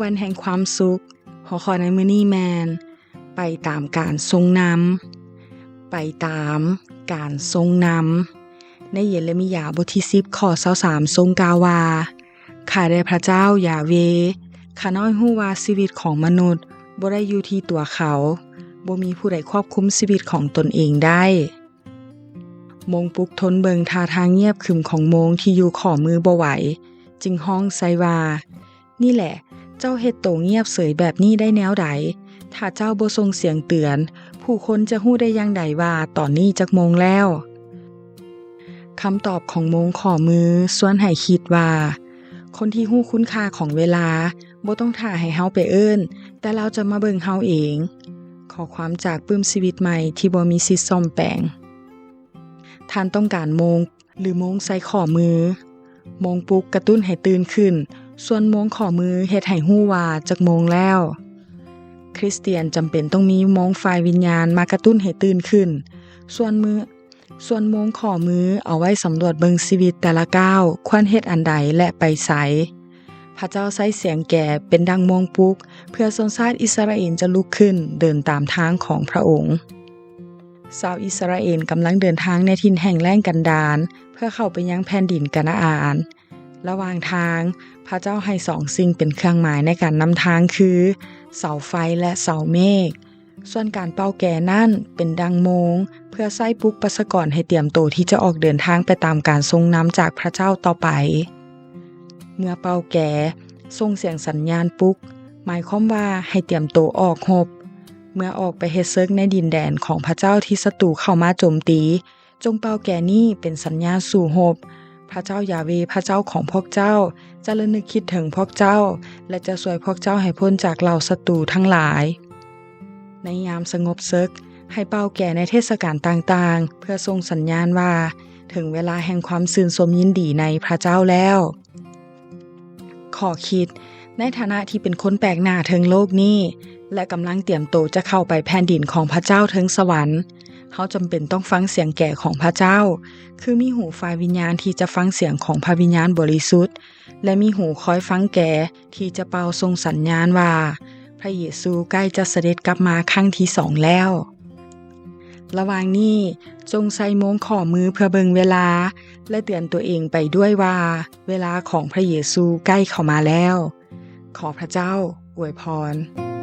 ວັນແຫ່ງຄວາມສຸກ. ຫົວຂໍ້ໃນມື້ນີ້ແມ່ນ ໄປຕາມການຊົງນຳ. ໄປຕາມການຊົງນຳ. ໃນເຢເຣມີຍາບົດທີສິບ ຂໍ້ຊາວສາມ ຊົງກ່າວວ່າ, ຂ້າແດ່ພະເຈົ້າຢາເວ, ຂ້ານ້ອຍຮູ້ວ່າຊີວິດຂອງມະນຸດບໍ່ໄດ້ຢູ່ທີ່ຕົວເຂົາ, ບໍ່ມີຜູ້ໃດຄວບຄຸມຊີວິດຂອງຕົນເອງໄດ້. ໂມງປຸກທົນເບິ່ງທ່າທາງງຽບຂຶມຂອງໂມງທີ່ຢູ່ຂໍ້ມືບໍ່ໄຫວ, ຈຶ່ງຮ້ອງໃສ່ວ່າ, ນີ້ແຫຼະ, ເຈົ້າເຮັດໂຕງຽບເສີຍແບບນີ້ໄດ້ແນວໃດ? ຖ້າເຈົ້າບໍ່ສົ່ງສຽງເຕືອນ, ຜູ້ຄົນຈະຮູ້ໄດ້ຢ່າງໃດວ່າຕອນນີ້ຈັກໂມງແລ້ວ? ຄຳຕອບຂອງໂມງຂໍ້ມືຊວນໃຫ້ຄິດວ່າ, ຄົນທີ່ຮູ້ຄຸນຄ່າຂອງເວລາ ບໍ່ຕ້ອງຖ້າໃຫ້ເຮົາໄປເອີ້ນ, ແຕ່ລາວຈະມາເບິ່ງເຮົາເອງ. ຂໍ້ຄວາມຈາກປຶ້ມຊີວິດໃໝ່ທີ່ບໍ່ມີສິດສ້ອມແປງ. ທ່ານຕ້ອງການໂມງ ຫຼື ໂມງໃສ່ຂໍ້ມື? ໂມງປຸກກະຕຸ້ນໃຫ້ຕື່ນຂຶ້ນ, ສ່ວນໂມງຂໍ້ມືເຮັດໃຫ້ຮູ້ວ່າຈັກໂມງແລ້ວ. ຄຣິສຕຽນຈຳເປັນຕ້ອງມີໂມງຝ່າຍວິນຍານມາກະຕຸ້ນໃຫ້ຕື່ນຂຶ້ນ. ສ່ວນມື, ສ່ວນໂມງຂໍ້ມືເອົາໄວ້ສຳຫຼວດເບິ່ງຊີວິດແຕ່ລະກ້າວຄວນເຮັດອັນໃດ ແລະ ໄປໃສ. ພະເຈົ້າໃຊ້ສຽງແກເປັນດັ່ງໂມງປຸກ ເພື່ອຊົນຊາດອິດສະຣາເອນຈະລຸກຂຶ້ນເດີນຕາມທາງຂອງພະອົງ. ຊາວອິດສະຣາເອນກຳລັງເດີນທາງໃນຖິ່ນແຫ້ງແລ້ງກັນດານ ເພື່ອເຂົ້າໄປຍັງແຜ່ນດິນການາອານ. ລະຫວ່າງທາງ, ພະເຈົ້າໃຫ້ສອງສິ່ງເປັນເຄື່ອງໝາຍໃນການນຳທາງຄື ເສົາໄຟ ແລະ ເສົາເມກ. ສ່ວນການເປົ່າແກນັ້ນເປັນດັ່ງໂມງ ເພື່ອໃຊ້ປຸກປະຊາກອນໃຫ້ຕຽມໂຕທີ່ຈະອອກເດີນທາງໄປຕາມການຊົງນຳຈາກພະເຈົ້າຕໍ່ໄປ. ເມື່ອເປົ່າແກ, ສົ່ງສຽງສັນຍານປຸກ, ໝາຍຄວາມວ່າໃຫ້ຕຽມໂຕອອກຮົບ. ເມື່ອອອກໄປເຮັດເສິກໃນດິນແດນຂອງພະເຈົ້າທີ່ສັດຕູເຂົ້າມາໂຈມຕີ, ຈົ່ງເປົ່າແກນີ້ເປັນສັນຍານສູ້ຮົບ. ພະເຈົ້າຢາເວ ພະເຈົ້າຂອງພວກເຈົ້າ ຈະລະນຶກຄິດເຖິງພວກເຈົ້າ ແລະ ຈະຊ່ວຍພວກເຈົ້າໃຫ້ພົ້ນຈາກເຫຼົ່າສັດຕູທັງຫຼາຍ. ໃນຍາມສະຫງົບເສິກ, ໃຫ້ເປົ່າແກໃນເທດສະການຕ່າງໆ ເພື່ອສົ່ງສັນຍານວ່າເຖິງເວລາແຫ່ງຄວາມຊື່ນຊົມຍິນດີໃນພະເຈົ້າແລ້ວ. ຂໍ້ຄິດ, ໃນຖານະທີ່ເປັນຄົນແປກໜ້າເທິງໂລກນີ້ ແລະ ກຳລັງຕຽມໂຕຈະເຂົ້າໄປແຜ່ນດິນຂອງພະເຈົ້າເທິງສະຫວັນ, ເຮົາຈຳເປັນຕ້ອງຟັງສຽງແກຂອງພະເຈົ້າ, ຄືມີຫູຝ່າຍວິນຍານທີ່ຈະຟັງສຽງຂອງພະວິນຍານບໍລິສຸດ ແລະ ມີຫູຄອຍຟັງແກທີ່ຈະເປົ່າສົ່ງສັນຍານວ່າ ພະເຢຊູໃກ້ຈະສະເດັດກັບມາຄັ້ງທີສອງແລ້ວ. ລະຫວ່າງນີ້, ຈົ່ງໃສ່ໂມງຂໍ້ມືເພື່ອເບິ່ງເວລາ ແລະ ເຕືອນຕົວເອງໄປດ້ວຍວ່າ ເວລາຂອງພະເຢຊູໃກ້ເຂົ້າມາແລ້ວ. ຂໍພະເຈົ້າອວຍພອນ.